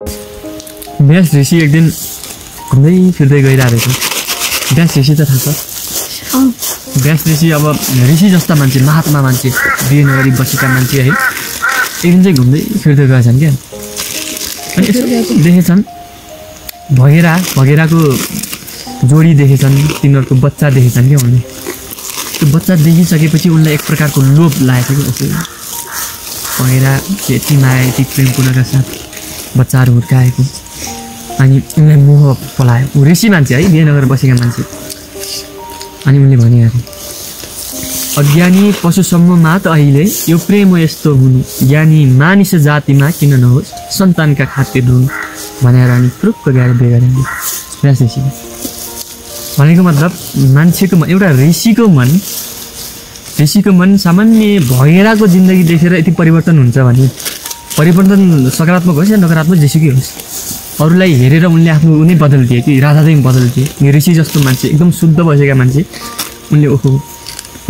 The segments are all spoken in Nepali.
व्यास ऋषि एक दिन घुम्दै फिर्दै गइरहेको थियो। व्यास ऋषि त थाहा छ? व्यास ऋषि अब ऋषि जस्ता मान्छे, महात्मा मान्छे, विनगरी बसेका मान्छे है, एक दिन चाहिँ घुम्दै फिर्दै गएछन् क्या। अनि यसो देखेछन् भगेराको जोडी देखेछन्, तिनीहरूको बच्चा देखेछन् क्या उनले। त्यो बच्चा देखिसकेपछि उनलाई एक प्रकारको लोभ लागेको थियो। भगेरा यति माया यति प्रेमपूर्णका साथ बच्चाहरू हुर्काएको, अनि उनलाई मोह पलायो। ऊ ऋषि मान्छे है, बिहे नगरेर बसेका मान्छे। अनि उनले भने अरे अज्ञानी पशुसम्ममा त अहिले यो प्रेम यस्तो हुनु, ज्ञानी मानिस जातिमा किन नहोस् सन्तानका खातिर हुनु भनेर अनि पुरुक्क गाडी बिहे गरे व्यास ऋषि। भनेको मतलब मान्छेको एउटा ऋषिको मन सामान्य भगेराको जिन्दगी देखेर यति परिवर्तन हुन्छ भने, परिवर्तन सकारात्मक होस् या नकारात्मक जेसुकै होस्, अरूलाई हेरेर उनले आफ्नो उनी बदलिदिए कि राजा चाहिँ बदलिदिए। ऋषि जस्तो मान्छे, एकदम शुद्ध बसेका मान्छे, उनले ओहो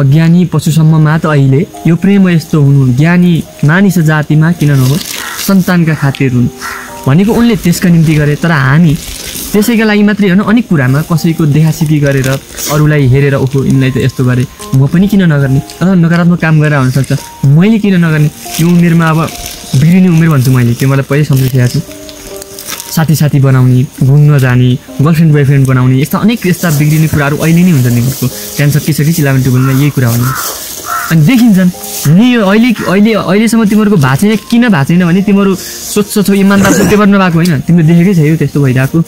अज्ञानी पशुसम्ममा त अहिले यो प्रेम यस्तो हुनु, ज्ञानी मानिस जातिमा किन नहोस् सन्तानका खातिर हुनु भनेको उनले त्यसका निम्ति गरे। तर हामी त्यसैका लागि मात्रै होइन, अनेक कुरामा कसैको देखासिकी गरेर अरूलाई हेरेर ओहो यिनलाई त यस्तो गरे, म पनि किन नगर्ने, अथवा नकारात्मक काम गरेर हुनसक्छ, मैले किन नगर्ने। यो उमेरमा अब बिग्रिने उमेर भन्छु मैले, त्यो मलाई पहिल्यै सम्झिसकेको छु। साथी बनाउने, घुम्न जाने, गर्लफ्रेन्ड बोयफ्रेन्ड बनाउने, यस्ता अनेक यस्ता बिग्रिने कुराहरू अहिले नै हुन्छन्। तिमीहरूको टेन सकिसकेपछि 11 12 यही कुरा हुने। अनि देखिन्छन् नि यो अहिलेसम्म तिमीहरूको भएको छैन। किन भएको छैन भने तिमीहरू सोच्छौ इमान्दार छौ, त्यो नभएको होइन। तिमीले देखेकै छ यो त्यस्तो भइरहेको,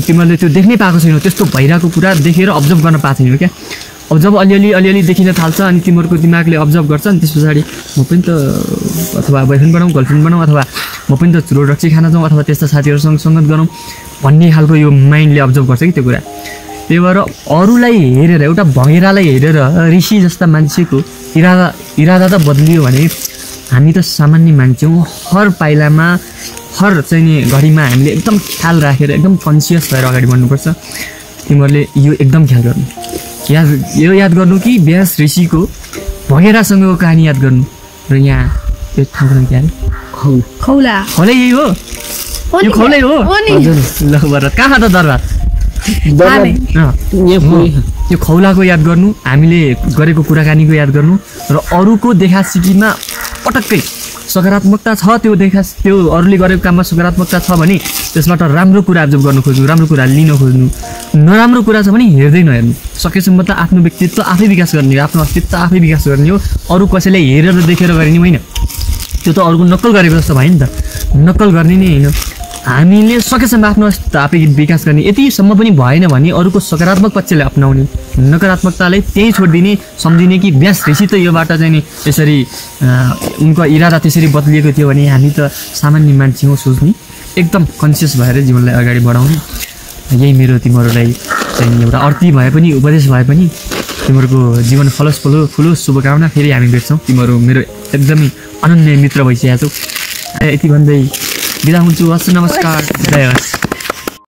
तिमीहरूले त्यो देख्नै पाएको छैनौ। त्यस्तो भइरहेको कुरा देखेर अब्जर्भ गर्न पाएको छैनौ क्या। अब जब अलिअलि देखिन थाल्छ अनि तिमीहरूको दिमागले अब्जर्भ गर्छ, अनि त्यस पछाडि म पनि त अथवा बोयफ्रेन्ड बनाऊँ, गर्लफ्रेन्ड बनाऊँ, अथवा म पनि त चुरोट रक्सी खान जाउँ, अथवा त्यस्ता साथीहरूसँग सङ्गत गरौँ भन्ने खालको यो माइन्डले अब्जर्भ गर्छ कि त्यो कुरा। त्यही भएर अरूलाई हेरेर, एउटा भगेरालाई हेरेर ऋषि जस्ता मान्छेको इरादा त बदलियो भने हामी त सामान्य मान्छे हौँ। हर पाइलामा, हर चाहिँ घडीमा हामीले एकदम ख्याल राखेर, एकदम कन्सियस भएर अगाडि बढ्नुपर्छ। तिमीहरूले यो एकदम ख्याल गर्नु, यो याद गर्नु कि व्यास ऋषिको भगेरासँगको कहानी याद गर्नु। र यहाँ यो ठाउँको नाम के अरे? खौला यही हो, यो खौलै हो। ल बर कहाँ त दरबार यो खौलाको याद गर्नु, हामीले गरेको कुराकानीको याद गर्नु, र अरूको देखासिकीमा पटक्कै सकारात्मकता छ, त्यो अरूले गरेको काममा सकारात्मकता छ भने त्यसबाट राम्रो कुरा अब्जर्भ गर्न खोज्नु, राम्रो कुरा लिन खोज्नु। नराम्रो कुरा छ भने हेर्दै नहेर्नु। सकेसम्म त आफ्नो व्यक्तित्व आफै विकास गर्ने, आफ्नो अस्तित्व आफै विकास गर्ने हो। अरू कसैलाई हेरेर देखेर गर्ने होइन, त्यो त अरूको नक्कल गरेको जस्तो भयो नि त। नक्कल गर्ने नै होइन, हामीले सकेसम्म आफ्नो अस्तित्व आफै विकास गर्ने। यतिसम्म पनि भएन भने अरूको सकारात्मक पक्षलाई अपनाउने, नकारात्मकतालाई त्यही छोडिदिने, सम्झिने कि व्यास ऋषि त योबाट चाहिँ नि यसरी उनको इरादा त्यसरी बदलिएको थियो भने हामी त सामान्य मान्छे हौँ सोच्ने, एकदम कन्सियस भएर जीवनलाई अगाडि बढाउने। यही मेरो तिमीहरूलाई चाहिँ एउटा अर्थी भए पनि, उपदेश भए पनि, तिमीहरूको जीवन फलोस् फुलोस् शुभकामना। फेरि हामी भेट्छौँ। तिमीहरू मेरो एकदमै अनन्य मित्र भइसकेका छौ। यति भन्दै बिदा हुन्छु। हस्, नमस्कार, जय होस्।